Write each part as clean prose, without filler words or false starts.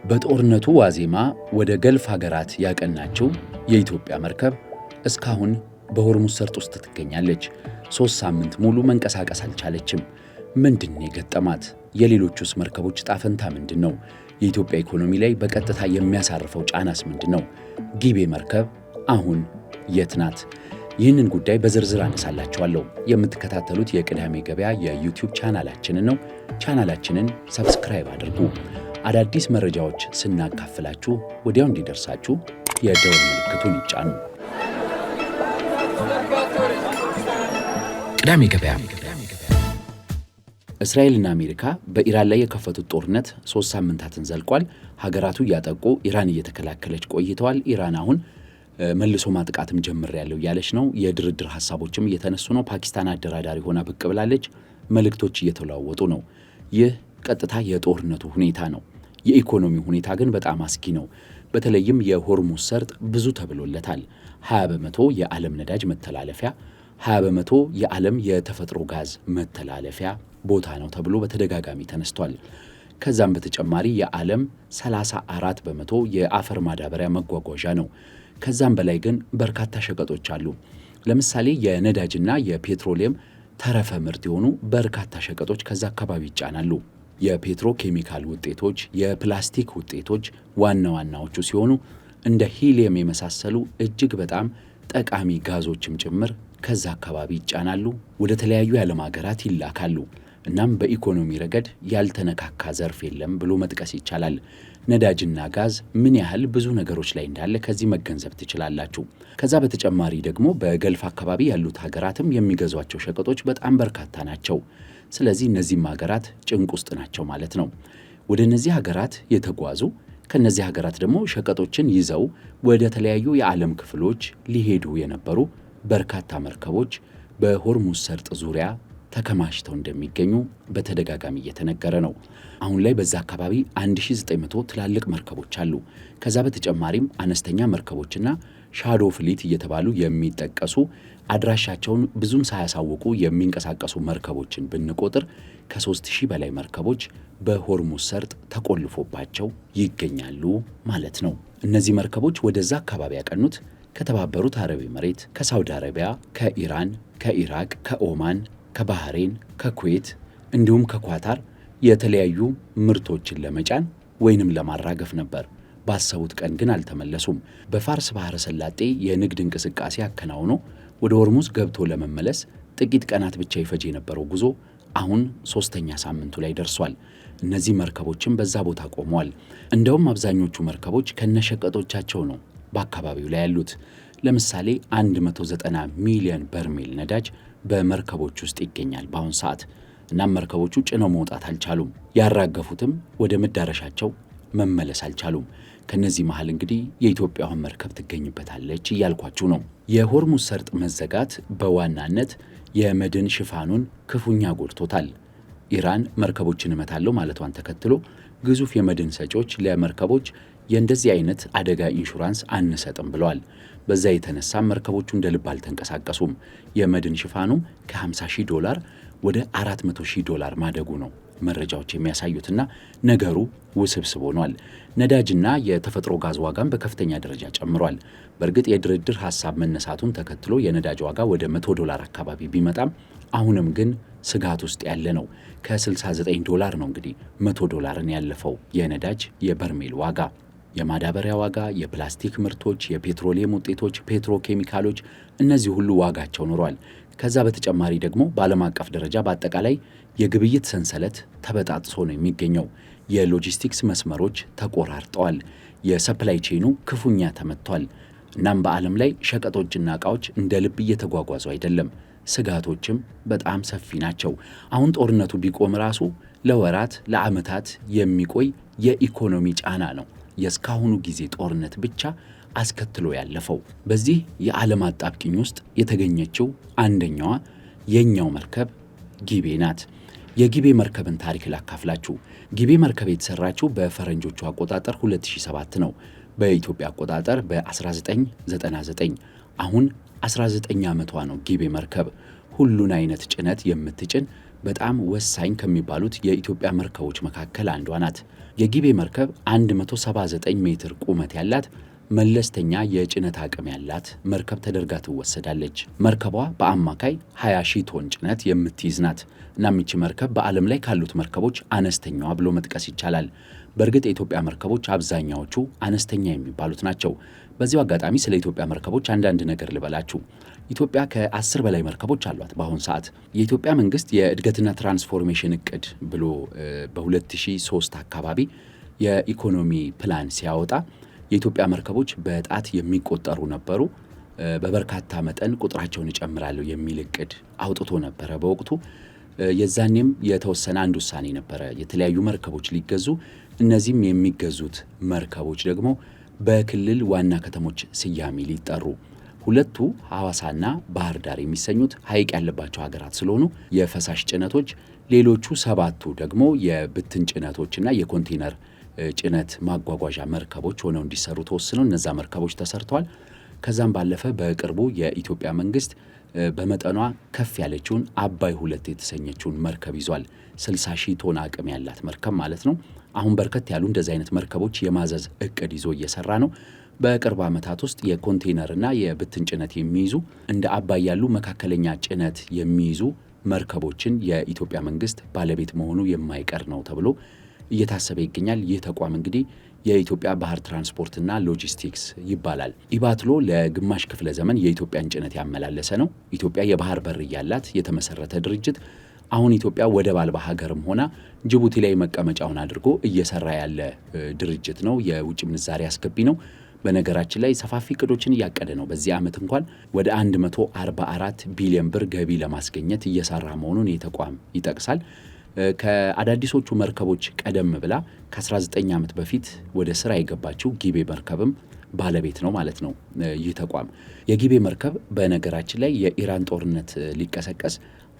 በጦርነቱ ዋዜማ ወደ ገልፍ ሀገራት ያቀናችው የኢትዮጵያ መርከብ እስካሁን በሆርሙዝ ሰርጥ ውስጥ ትገኛለች። 3 ሳምንት ሙሉ መንቀሳቀስ አልቻለችም። ምንድን ነው የገጠማት? የሌሎቹስ መርከቦች ዕጣ ፈንታ ምንድን ነው? የኢትዮጵያ ኢኮኖሚ ላይ በቀጥታ የሚያሳርፈው ጫናስ ምንድን ነው? ጊቤ መርከብ አሁን የት ናት? ይህንን ጉዳይ በዝርዝር አነሳላችኋለሁ። የምትከታተሉት የቅዳሜ ገበያ የ YouTube ቻናላችንን ነው። ቻናላችንን subscribe አድርጉ። አዳዲስ መረጃዎች ስናካፍላችሁ ወዲያው እንዲደርሳችሁ የደወል ምልክቱን ይጫኑ። ቅዳሜ ገበያ። እስራኤልና አሜሪካ በኢራን ላይ የከፈቱት ጦርነት 3 ሳምንታትን ዘልቋል። ሀገራቱ እያጠቁ ኢራን እየተከላከለች ቆይተዋል። ኢራን አሁን መልሶ ማጥቃትም ጀምሬያለሁ እያለች ነው። የድርድር ሀሳቦችም እየተነሱ ነው። ፓኪስታን አደራዳሪ ሆና ብቅ ብላለች። መልእክቶች እየተለዋወጡ ነው። ይህ ቀጥታ የጦርነቱ ሁኔታ ነው። የኢኮኖሚ ሁኔታ ግን በጣም አስጊ ነው። በተለይም የሆርሙዝ ሰርጥ ብዙ ተብሎለታል። 20% የዓለም ነዳጅ መተላለፊያ፣ 20% የዓለም የተፈጥሮ ጋዝ መተላለፊያ ቦታ ነው ተብሎ በተደጋጋሚ ተነስቷል። ከዛም በተጨማሪ የዓለም 34% የአፈር ማዳበሪያ መጓጓዣ ነው። ከዛም በላይ ግን በርካታ ሸቀጦች አሉ። ለምሳሌ የነዳጅና የፔትሮሊየም ተረፈ ምርት የሆኑ በርካታ ሸቀጦች ከዛ አካባቢ ይጫናሉ። የፔትሮ ኬሚካል ውጤቶች፣ የፕላስቲክ ውጤቶች ዋና ዋናዎቹ ሲሆኑ እንደ ሂሊየም የመሳሰሉ እጅግ በጣም ጠቃሚ ጋዞችም ጭምር ከዛ አካባቢ ይጫናሉ፣ ወደ ተለያዩ የዓለም ሀገራት ይላካሉ። እናም በኢኮኖሚ ረገድ ያልተነካካ ዘርፍ የለም ብሎ መጥቀስ ይቻላል። ነዳጅና ጋዝ ምን ያህል ብዙ ነገሮች ላይ እንዳለ ከዚህ መገንዘብ ትችላላችሁ። ከዛ በተጨማሪ ደግሞ በገልፍ አካባቢ ያሉት ሀገራትም የሚገዟቸው ሸቀጦች በጣም በርካታ ናቸው። ስለዚህ እነዚህም ሀገራት ጭንቅ ውስጥ ናቸው ማለት ነው። ወደ እነዚህ ሀገራት የተጓዙ፣ ከነዚህ ሀገራት ደግሞ ሸቀጦችን ይዘው ወደ ተለያዩ የዓለም ክፍሎች ሊሄዱ የነበሩ በርካታ መርከቦች በሆርሙዝ ሰርጥ ዙሪያ ተከማችተው እንደሚገኙ በተደጋጋሚ እየተነገረ ነው። አሁን ላይ በዛ አካባቢ 1900 ትላልቅ መርከቦች አሉ። ከዛ በተጨማሪም አነስተኛ መርከቦችና shadow fleet እየተባሉ የሚጠቀሱ አድራሻቸውን ብዙም ሳያሳውቁ የሚንቀሳቀሱ መርከቦችን ብንቆጥር ከ3000 በላይ መርከቦች በሆርሙዝ ሰርጥ ተቆልፎባቸው ይገኛሉ ማለት ነው። እነዚህ መርከቦች ወደዛ አካባቢ ያቀኑት ከተባበሩት አረብ ኤምሬት፣ ከሳውዲ አረቢያ፣ ከኢራን፣ ከኢራቅ፣ ከኦማን፣ ከባህሬን፣ ከኩዌት እንዲሁም ከኳታር የተለያዩ ምርቶችን ለመጫን ወይንም ለማራገፍ ነበር። ባሰቡት ቀን ግን አልተመለሱም። በፋርስ ባህረ ሰላጤ የንግድ እንቅስቃሴ አከናውኖ ወደ ሆርሙዝ ገብቶ ለመመለስ ጥቂት ቀናት ብቻ ይፈጅ የነበረው ጉዞ አሁን ሶስተኛ ሳምንቱ ላይ ደርሷል። እነዚህ መርከቦችም በዛ ቦታ ቆመዋል። እንደውም አብዛኞቹ መርከቦች ከነሸቀጦቻቸው ነው በአካባቢው ላይ ያሉት። ለምሳሌ 190 ሚሊዮን በርሜል ነዳጅ በመርከቦች ውስጥ ይገኛል በአሁን ሰዓት። እናም መርከቦቹ ጭነው መውጣት አልቻሉም። ያራገፉትም ወደ መዳረሻቸው መመለስ አልቻሉም። ከነዚህ መሃል እንግዲህ የኢትዮጵያውን መርከብ ትገኝበታለች እያልኳችሁ ነው። የሆርሙዝ ሰርጥ መዘጋት በዋናነት የመድን ሽፋኑን ክፉኛ ጎድቶታል። ኢራን መርከቦችን እመታለሁ ማለቷን ተከትሎ ግዙፍ የመድን ሰጪዎች ለመርከቦች የእንደዚህ አይነት አደጋ ኢንሹራንስ አንሰጥም ብለዋል። በዛ የተነሳ መርከቦቹ እንደ ልብ አልተንቀሳቀሱም። የመድን ሽፋኑም ከ50 ሺህ ዶላር ወደ 400 ሺህ ዶላር ማደጉ ነው መረጃዎች የሚያሳዩትና ነገሩ ውስብስብ ሆኗል። ነዳጅና የተፈጥሮ ጋዝ ዋጋም በከፍተኛ ደረጃ ጨምሯል። በእርግጥ የድርድር ሀሳብ መነሳቱን ተከትሎ የነዳጅ ዋጋ ወደ 100 ዶላር አካባቢ ቢመጣም አሁንም ግን ስጋት ውስጥ ያለ ነው። ከ69 ዶላር ነው እንግዲህ 100 ዶላርን ያለፈው የነዳጅ የበርሜል ዋጋ። የማዳበሪያ ዋጋ፣ የፕላስቲክ ምርቶች፣ የፔትሮሊየም ውጤቶች፣ ፔትሮኬሚካሎች እነዚህ ሁሉ ዋጋቸው ኑሯል። ከዛ በተጨማሪ ደግሞ በዓለም አቀፍ ደረጃ በአጠቃላይ የግብይት ሰንሰለት ተበጣጥሶ ነው የሚገኘው። የሎጂስቲክስ መስመሮች ተቆራርጠዋል። የ supply chain ኑ ክፉኛ ተመቷል። እናም በዓለም ላይ ሸቀጦችና ዕቃዎች እንደ ልብ እየተጓጓዙ አይደለም። ስጋቶችም በጣም ሰፊ ናቸው። አሁን ጦርነቱ ቢቆም ራሱ ለወራት ለዓመታት የሚቆይ የኢኮኖሚ ጫና ነው የእስካሁኑ ጊዜ ጦርነት ብቻ አስከትሎ ያለፈው። በዚህ የዓለም አጣብቂኝ ውስጥ የተገኘችው አንደኛዋ የኛው መርከብ ጊቤ ናት። የጊቤ መርከብን ታሪክ ላካፍላችሁ። ጊቤ መርከብ የተሰራችው በፈረንጆቹ አቆጣጠር 2007 ነው። በኢትዮጵያ አቆጣጠር በ1999። አሁን 19 ዓመቷ ነው። ጊቤ መርከብ ሁሉን አይነት ጭነት የምትጭን በጣም ወሳኝ ከሚባሉት የኢትዮጵያ መርከቦች መካከል አንዷ ናት። የጊቤ መርከብ 179 ሜትር ቁመት ያላት መለስተኛ የጭነት አቅም ያላት መርከብ ተደርጋ ትወሰዳለች። መርከቧ በአማካይ 20 ሺህ ቶን ጭነት የምትይዝ ናት። እናም ይቺ መርከብ በዓለም ላይ ካሉት መርከቦች አነስተኛዋ ብሎ መጥቀስ ይቻላል። በእርግጥ የኢትዮጵያ መርከቦች አብዛኛዎቹ አነስተኛ የሚባሉት ናቸው። በዚሁ አጋጣሚ ስለ ኢትዮጵያ መርከቦች አንዳንድ ነገር ልበላችሁ። ኢትዮጵያ ከ10 በላይ መርከቦች አሏት። በአሁን ሰዓት የኢትዮጵያ መንግስት የእድገትና ትራንስፎርሜሽን እቅድ ብሎ በ2003 አካባቢ የኢኮኖሚ ፕላን ሲያወጣ የኢትዮጵያ መርከቦች በጣት የሚቆጠሩ ነበሩ። በበርካታ መጠን ቁጥራቸውን እጨምራለሁ የሚል እቅድ አውጥቶ ነበረ በወቅቱ። የዛኔም የተወሰነ አንድ ውሳኔ ነበረ፣ የተለያዩ መርከቦች ሊገዙ፣ እነዚህም የሚገዙት መርከቦች ደግሞ በክልል ዋና ከተሞች ስያሜ ሊጠሩ፣ ሁለቱ ሐዋሳና ባህር ዳር የሚሰኙት ሐይቅ ያለባቸው ሀገራት ስለሆኑ የፈሳሽ ጭነቶች፣ ሌሎቹ 7ቱ ደግሞ የብትን ጭነቶችና የኮንቴነር ጭነት ማጓጓዣ መርከቦች ሆነው እንዲሰሩ ተወስነው እነዛ መርከቦች ተሰርተዋል። ከዛም ባለፈ በቅርቡ የኢትዮጵያ መንግስት በመጠኗ ከፍ ያለችውን አባይ 2 የተሰኘችውን መርከብ ይዟል። 60 ሺህ ቶን አቅም ያላት መርከብ ማለት ነው። አሁን በርከት ያሉ እንደዚህ አይነት መርከቦች የማዘዝ እቅድ ይዞ እየሰራ ነው። በቅርብ ዓመታት ውስጥ የኮንቴነርና የብትን ጭነት የሚይዙ እንደ አባይ ያሉ መካከለኛ ጭነት የሚይዙ መርከቦችን የኢትዮጵያ መንግስት ባለቤት መሆኑ የማይቀር ነው ተብሎ እየታሰበ ይገኛል። ይህ ተቋም እንግዲህ የኢትዮጵያ ባህር ትራንስፖርትና ሎጂስቲክስ ይባላል። ኢባትሎ ለግማሽ ክፍለ ዘመን የኢትዮጵያን ጭነት ያመላለሰ ነው። ኢትዮጵያ የባህር በር እያላት የተመሰረተ ድርጅት አሁን ኢትዮጵያ ወደብ አልባ ሀገርም ሆና ጅቡቲ ላይ መቀመጫውን አድርጎ እየሰራ ያለ ድርጅት ነው። የውጭ ምንዛሪ አስገቢ ነው። በነገራችን ላይ ሰፋፊ እቅዶችን እያቀደ ነው። በዚህ ዓመት እንኳን ወደ 144 ቢሊዮን ብር ገቢ ለማስገኘት እየሰራ መሆኑን ይህ ተቋም ይጠቅሳል። ከአዳዲሶቹ መርከቦች ቀደም ብላ ከ19 ዓመት በፊት ወደ ስራ የገባችው ጊቤ መርከብም ባለቤት ነው ማለት ነው ይህ ተቋም። የጊቤ መርከብ በነገራችን ላይ የኢራን ጦርነት ሊቀሰቀስ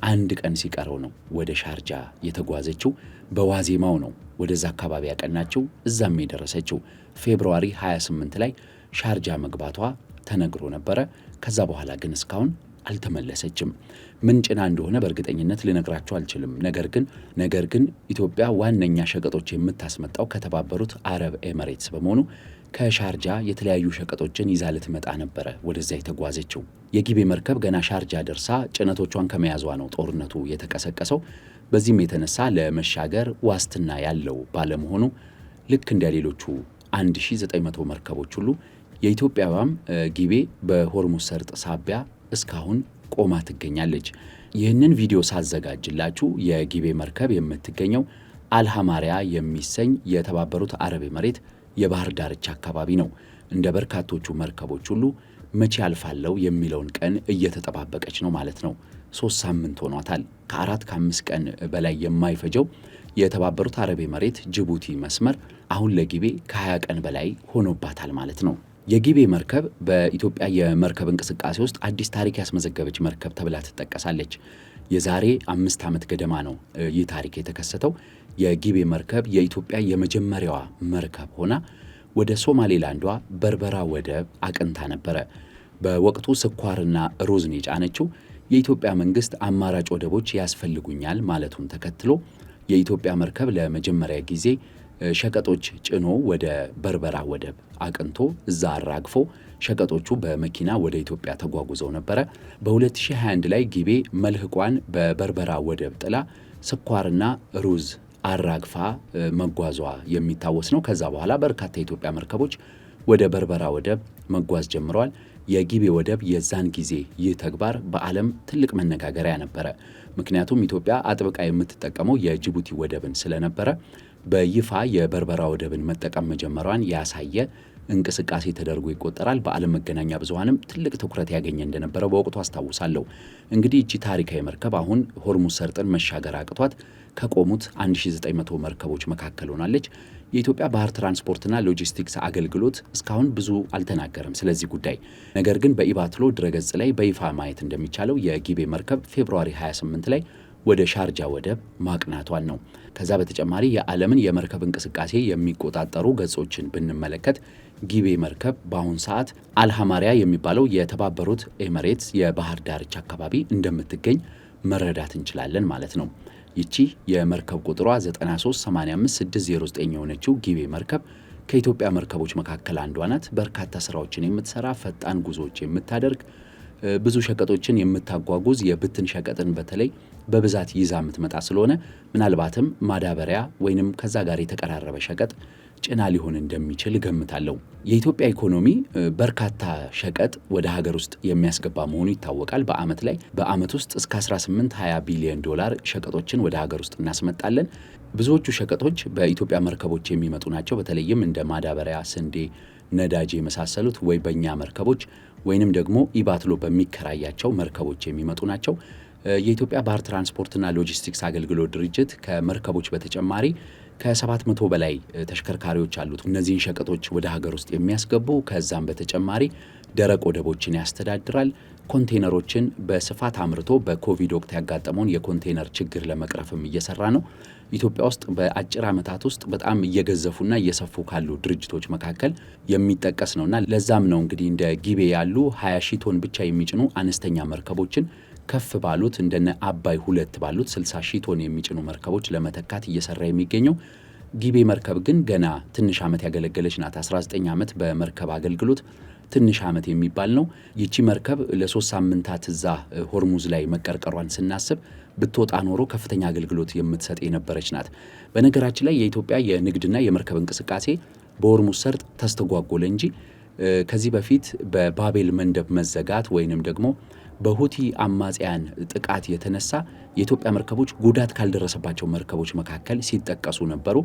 አንድ ቀን ሲቀረው ነው ወደ ሻርጃ የተጓዘችው። በዋዜማው ነው ወደዛ አካባቢ ያቀናችው፣ እዛም የደረሰችው ፌብሩዋሪ 28 ላይ ሻርጃ መግባቷ ተነግሮ ነበረ። ከዛ በኋላ ግን እስካሁን አልተመለሰችም። ምን ጭና እንደሆነ በእርግጠኝነት ልነግራችሁ አልችልም። ነገር ግን ኢትዮጵያ ዋነኛ ሸቀጦች የምታስመጣው ከተባበሩት አረብ ኤምሬትስ በመሆኑ ከሻርጃ የተለያዩ ሸቀጦችን ይዛ ልትመጣ ነበረ ወደዚያ የተጓዘችው። የጊቤ መርከብ ገና ሻርጃ ደርሳ ጭነቶቿን ከመያዟ ነው ጦርነቱ የተቀሰቀሰው። በዚህም የተነሳ ለመሻገር ዋስትና ያለው ባለመሆኑ ልክ እንደ ሌሎቹ 1900 መርከቦች ሁሉ የኢትዮጵያዋም ጊቤ በሆርሙዝ ሰርጥ ሳቢያ እስካሁን ቆማ ትገኛለች። ይህንን ቪዲዮ ሳዘጋጅላችሁ የጊቤ መርከብ የምትገኘው አልሐማሪያ የሚሰኝ የተባበሩት አረብ ኤምሬት የባህር ዳርቻ አካባቢ ነው። እንደ በርካቶቹ መርከቦች ሁሉ መቼ አልፋለሁ የሚለውን ቀን እየተጠባበቀች ነው ማለት ነው። 3 ሳምንት ሆኗታል። ከ4 ከ5 ቀን በላይ የማይፈጀው የተባበሩት አረብ ኤምሬት ጅቡቲ መስመር አሁን ለጊቤ ከ20 ቀን በላይ ሆኖባታል ማለት ነው። የጊቤ መርከብ በኢትዮጵያ የመርከብ እንቅስቃሴ ውስጥ አዲስ ታሪክ ያስመዘገበች መርከብ ተብላ ትጠቀሳለች። የዛሬ 5 ዓመት ገደማ ነው ይህ ታሪክ የተከሰተው። የጊቤ መርከብ የኢትዮጵያ የመጀመሪያዋ መርከብ ሆና ወደ ሶማሌላንዷ በርበራ ወደብ አቅንታ ነበረ። በወቅቱ ስኳርና ሩዝን የጫነችው የኢትዮጵያ መንግስት አማራጭ ወደቦች ያስፈልጉኛል ማለቱን ተከትሎ የኢትዮጵያ መርከብ ለመጀመሪያ ጊዜ ሸቀጦች ጭኖ ወደ በርበራ ወደብ አቅንቶ እዛ አራግፎ ሸቀጦቹ በመኪና ወደ ኢትዮጵያ ተጓጉዘው ነበረ። በ2021 ላይ ጊቤ መልህቋን በበርበራ ወደብ ጥላ ስኳርና ሩዝ አራግፋ መጓዟ የሚታወስ ነው። ከዛ በኋላ በርካታ የኢትዮጵያ መርከቦች ወደ በርበራ ወደብ መጓዝ ጀምረዋል። የጊቤ ወደብ የዛን ጊዜ ይህ ተግባር በዓለም ትልቅ መነጋገሪያ ነበረ። ምክንያቱም ኢትዮጵያ አጥብቃ የምትጠቀመው የጅቡቲ ወደብን ስለነበረ በይፋ የበርበራ ወደብን መጠቀም መጀመሯን ያሳየ እንቅስቃሴ ተደርጎ ይቆጠራል። በዓለም መገናኛ ብዙኃንም ትልቅ ትኩረት ያገኘ እንደነበረ በወቅቱ አስታውሳለሁ። እንግዲህ እቺ ታሪካዊ መርከብ አሁን ሆርሙዝ ሰርጥን መሻገር አቅቷት ከቆሙት 1900 መርከቦች መካከል ሆናለች። የኢትዮጵያ ባህር ትራንስፖርትና ሎጂስቲክስ አገልግሎት እስካሁን ብዙ አልተናገረም ስለዚህ ጉዳይ። ነገር ግን በኢባትሎ ድረገጽ ላይ በይፋ ማየት እንደሚቻለው የጊቤ መርከብ ፌብሩዋሪ 28 ላይ ወደ ሻርጃ ወደብ ማቅናቷን ነው። ከዛ በተጨማሪ የዓለምን የመርከብ እንቅስቃሴ የሚቆጣጠሩ ገጾችን ብንመለከት ጊቤ መርከብ በአሁን ሰዓት አልሐማሪያ የሚባለው የተባበሩት ኤምሬትስ የባህር ዳርቻ አካባቢ እንደምትገኝ መረዳት እንችላለን ማለት ነው። ይቺ የመርከብ ቁጥሯ 9385609 የሆነችው ጊቤ መርከብ ከኢትዮጵያ መርከቦች መካከል አንዷ ናት። በርካታ ስራዎችን የምትሰራ፣ ፈጣን ጉዞዎች የምታደርግ፣ ብዙ ሸቀጦችን የምታጓጉዝ፣ የብትን ሸቀጥን በተለይ በብዛት ይዛ የምትመጣ ስለሆነ ምናልባትም ማዳበሪያ ወይንም ከዛ ጋር የተቀራረበ ሸቀጥ ጭና ሊሆን እንደሚችል እገምታለሁ። የኢትዮጵያ ኢኮኖሚ በርካታ ሸቀጥ ወደ ሀገር ውስጥ የሚያስገባ መሆኑ ይታወቃል። በአመት ላይ በአመት ውስጥ እስከ 18 20 ቢሊዮን ዶላር ሸቀጦችን ወደ ሀገር ውስጥ እናስመጣለን። ብዙዎቹ ሸቀጦች በኢትዮጵያ መርከቦች የሚመጡ ናቸው። በተለይም እንደ ማዳበሪያ፣ ስንዴ፣ ነዳጅ የመሳሰሉት ወይ በእኛ መርከቦች ወይንም ደግሞ ኢባትሎ በሚከራያቸው መርከቦች የሚመጡ ናቸው። የኢትዮጵያ ባህር ትራንስፖርትና ሎጂስቲክስ አገልግሎት ድርጅት ከመርከቦች በተጨማሪ ከ700 በላይ ተሽከርካሪዎች አሉት። እነዚህን ሸቀጦች ወደ ሀገር ውስጥ የሚያስገቡ፣ ከዛም በተጨማሪ ደረቅ ወደቦችን ያስተዳድራል። ኮንቴነሮችን በስፋት አምርቶ በኮቪድ ወቅት ያጋጠመውን የኮንቴነር ችግር ለመቅረፍም እየሰራ ነው። ኢትዮጵያ ውስጥ በአጭር ዓመታት ውስጥ በጣም እየገዘፉና እየሰፉ ካሉ ድርጅቶች መካከል የሚጠቀስ ነውና ለዛም ነው እንግዲህ እንደ ጊቤ ያሉ 20 ሺህ ቶን ብቻ የሚጭኑ አነስተኛ መርከቦችን ከፍ ባሉት እንደነ አባይ 2 ባሉት 60 ሺህ ቶን የሚጭኑ መርከቦች ለመተካት እየሰራ የሚገኘው። ጊቤ መርከብ ግን ገና ትንሽ ዓመት ያገለገለች ናት። 19 ዓመት በመርከብ አገልግሎት ትንሽ ዓመት የሚባል ነው። ይቺ መርከብ ለ3 ሳምንታት እዛ ሆርሙዝ ላይ መቀርቀሯን ስናስብ ብትወጣ ኖሮ ከፍተኛ አገልግሎት የምትሰጥ የነበረች ናት። በነገራችን ላይ የኢትዮጵያ የንግድና የመርከብ እንቅስቃሴ በሆርሙዝ ሰርጥ ተስተጓጎለ እንጂ ከዚህ በፊት በባቤል መንደብ መዘጋት ወይንም ደግሞ በሁቲ አማጽያን ጥቃት የተነሳ የኢትዮጵያ መርከቦች ጉዳት ካልደረሰባቸው መርከቦች መካከል ሲጠቀሱ ነበሩ።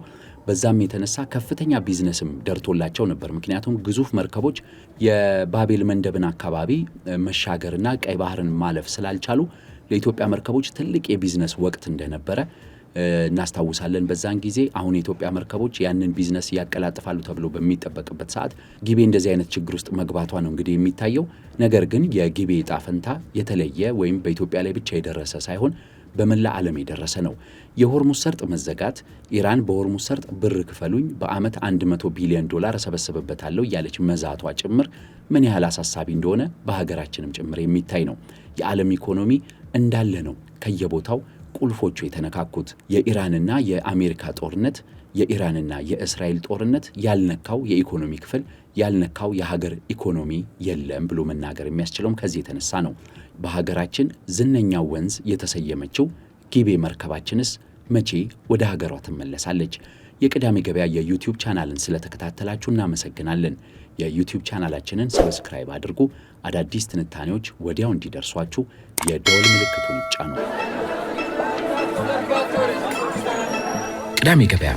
በዛም የተነሳ ከፍተኛ ቢዝነስም ደርቶላቸው ነበር። ምክንያቱም ግዙፍ መርከቦች የባቤል መንደብን አካባቢ መሻገርና ቀይ ባህርን ማለፍ ስላልቻሉ ለኢትዮጵያ መርከቦች ትልቅ የቢዝነስ ወቅት እንደነበረ እናስታውሳለን። በዛን ጊዜ አሁን የኢትዮጵያ መርከቦች ያንን ቢዝነስ ያቀላጥፋሉ ተብሎ በሚጠበቅበት ሰዓት ጊቤ እንደዚህ አይነት ችግር ውስጥ መግባቷ ነው እንግዲህ የሚታየው። ነገር ግን የጊቤ ዕጣ ፈንታ የተለየ ወይም በኢትዮጵያ ላይ ብቻ የደረሰ ሳይሆን በመላ ዓለም የደረሰ ነው። የሆርሙዝ ሰርጥ መዘጋት፣ ኢራን በሆርሙዝ ሰርጥ ብር ክፈሉኝ በአመት 100 ቢሊዮን ዶላር እሰበስብበታለሁ እያለች መዛቷ ጭምር ምን ያህል አሳሳቢ እንደሆነ በሀገራችንም ጭምር የሚታይ ነው። የዓለም ኢኮኖሚ እንዳለ ነው ከየቦታው ቁልፎቹ የተነካኩት። የኢራንና የአሜሪካ ጦርነት፣ የኢራንና የእስራኤል ጦርነት ያልነካው የኢኮኖሚ ክፍል፣ ያልነካው የሀገር ኢኮኖሚ የለም ብሎ መናገር የሚያስችለውም ከዚህ የተነሳ ነው። በሀገራችን ዝነኛው ወንዝ የተሰየመችው ጊቤ መርከባችንስ መቼ ወደ ሀገሯ ትመለሳለች? የቅዳሜ ገበያ የዩቲዩብ ቻናልን ስለተከታተላችሁ እናመሰግናለን። የዩቲዩብ ቻናላችንን subscribe አድርጉ። አዳዲስ ትንታኔዎች ወዲያው እንዲደርሷችሁ የደወል ምልክቱን ይጫኑ። ቅዳሜ ገበያ።